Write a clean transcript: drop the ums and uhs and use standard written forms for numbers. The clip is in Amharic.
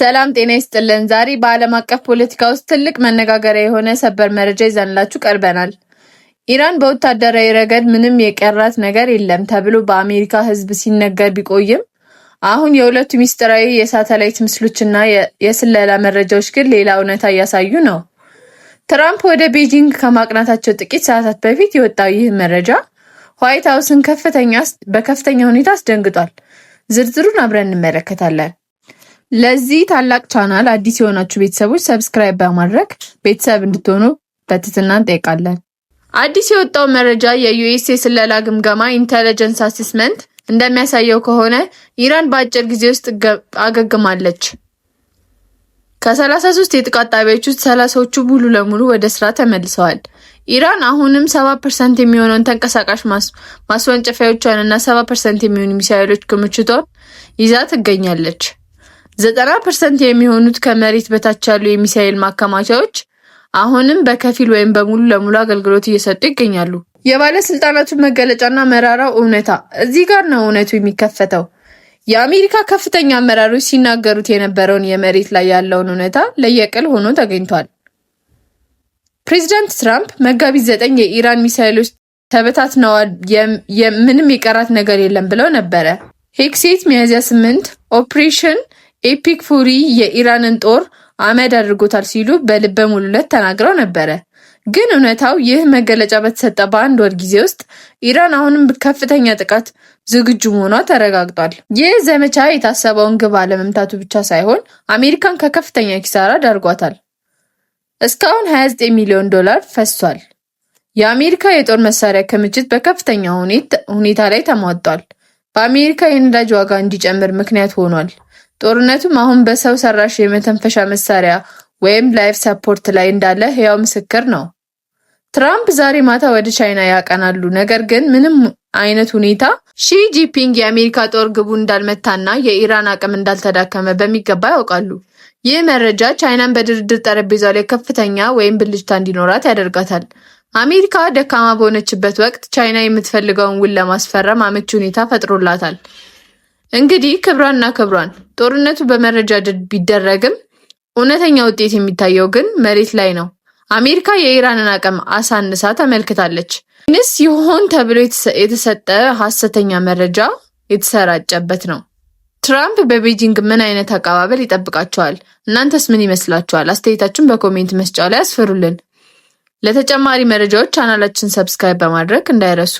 ሰላም ጤና ይስጥልን። ዛሬ በዓለም አቀፍ ፖለቲካ ውስጥ ትልቅ መነጋገሪያ የሆነ ሰበር መረጃ ይዘንላችሁ ቀርበናል። ኢራን በወታደራዊ ረገድ ምንም የቀራት ነገር የለም ተብሎ በአሜሪካ ሕዝብ ሲነገር ቢቆይም፣ አሁን የሁለቱ ሚስጥራዊ የሳተላይት ምስሎችና የስለላ መረጃዎች ግን ሌላ እውነታ እያሳዩ ነው። ትራምፕ ወደ ቤጂንግ ከማቅናታቸው ጥቂት ሰዓታት በፊት የወጣው ይህ መረጃ ዋይት ሀውስን በከፍተኛ ሁኔታ አስደንግጧል። ዝርዝሩን አብረን እንመለከታለን። ለዚህ ታላቅ ቻናል አዲስ የሆናችሁ ቤተሰቦች subscribe በማድረግ ቤተሰብ እንድትሆኑ በትህትና እንጠይቃለን። አዲስ የወጣው መረጃ የ US የስለላ ግምገማ intelligence assessment እንደሚያሳየው ከሆነ ኢራን በአጭር ጊዜ ውስጥ አገግማለች። ከ33 የጥቃት ጣቢያዎች ውስጥ 30ዎቹ ሙሉ ለሙሉ ወደ ስራ ተመልሰዋል። ኢራን አሁንም 70% የሚሆነውን ተንቀሳቃሽ ማስወንጨፊያዎቿን እና 70% የሚሆኑ ሚሳይሎች ክምችቷን ይዛ ትገኛለች። 90% የሚሆኑት ከመሬት በታች ያሉ የሚሳይል ማከማቻዎች አሁንም በከፊል ወይም በሙሉ ለሙሉ አገልግሎት እየሰጡ ይገኛሉ። የባለስልጣናቱ መገለጫና መራራው እውነታ። እዚህ ጋር ነው እውነቱ የሚከፈተው። የአሜሪካ ከፍተኛ አመራሮች ሲናገሩት የነበረውን የመሬት ላይ ያለውን እውነታ ለየቅል ሆኖ ተገኝቷል። ፕሬዚዳንት ትራምፕ መጋቢት 9 የኢራን ሚሳይሎች ተበታትነዋል፣ ምንም የቀራት ነገር የለም ብለው ነበረ። ሄግሴት ሚያዝያ 8 Operation Epic Fury የኢራንን ጦር አመድ አድርጎታል ሲሉ በልበ ሙሉነት ተናግረው ነበረ። ግን እውነታው ይህ መገለጫ በተሰጠ በአንድ ወር ጊዜ ውስጥ ኢራን አሁንም ከፍተኛ ጥቃት ዝግጁ መሆኗ ተረጋግጧል። ይህ ዘመቻ የታሰበውን ግብ አለመምታቱ ብቻ ሳይሆን አሜሪካን ከከፍተኛ ኪሳራ ዳርጓታል። እስካሁን 29 ሚሊዮን ዶላር ፈሷል። የአሜሪካ የጦር መሳሪያ ክምችት በከፍተኛ ሁኔታ ላይ ተሟጧል። በአሜሪካ የነዳጅ ዋጋ እንዲጨምር ምክንያት ሆኗል። ጦርነቱም አሁን በሰው ሰራሽ የመተንፈሻ መሳሪያ ወይም life support ላይ እንዳለ ህያው ምስክር ነው። ትራምፕ ዛሬ ማታ ወደ ቻይና ያቀናሉ። ነገር ግን ምንም አይነት ሁኔታ ሺ ጂንፒንግ የአሜሪካ ጦር ግቡ እንዳልመታና የኢራን አቅም እንዳልተዳከመ በሚገባ ያውቃሉ። ይህ መረጃ ቻይናን በድርድር ጠረጴዛ ላይ ከፍተኛ ወይም ብልጭታ እንዲኖራት ያደርጋታል። አሜሪካ ደካማ በሆነችበት ወቅት ቻይና የምትፈልገውን ውል ለማስፈረም አመቺ ሁኔታ ፈጥሮላታል። እንግዲህ ክቡራንና ክቡራት፣ ጦርነቱ በመረጃ ድል ቢደረግም እውነተኛ ውጤት የሚታየው ግን መሬት ላይ ነው። አሜሪካ የኢራንን አቅም አሳንሳ ተመልክታለች። ወይንስ ይሆን ተብሎ የተሰጠ ሀሰተኛ መረጃ የተሰራጨበት ነው? ትራምፕ በቤጂንግ ምን አይነት አቀባበል ይጠብቃቸዋል? እናንተስ ምን ይመስላችኋል? አስተያየታችሁን በ comment መስጫው ላይ አስፍሩልን። ለተጨማሪ መረጃዎች ቻናላችን subscribe በማድረግ እንዳይረሱ።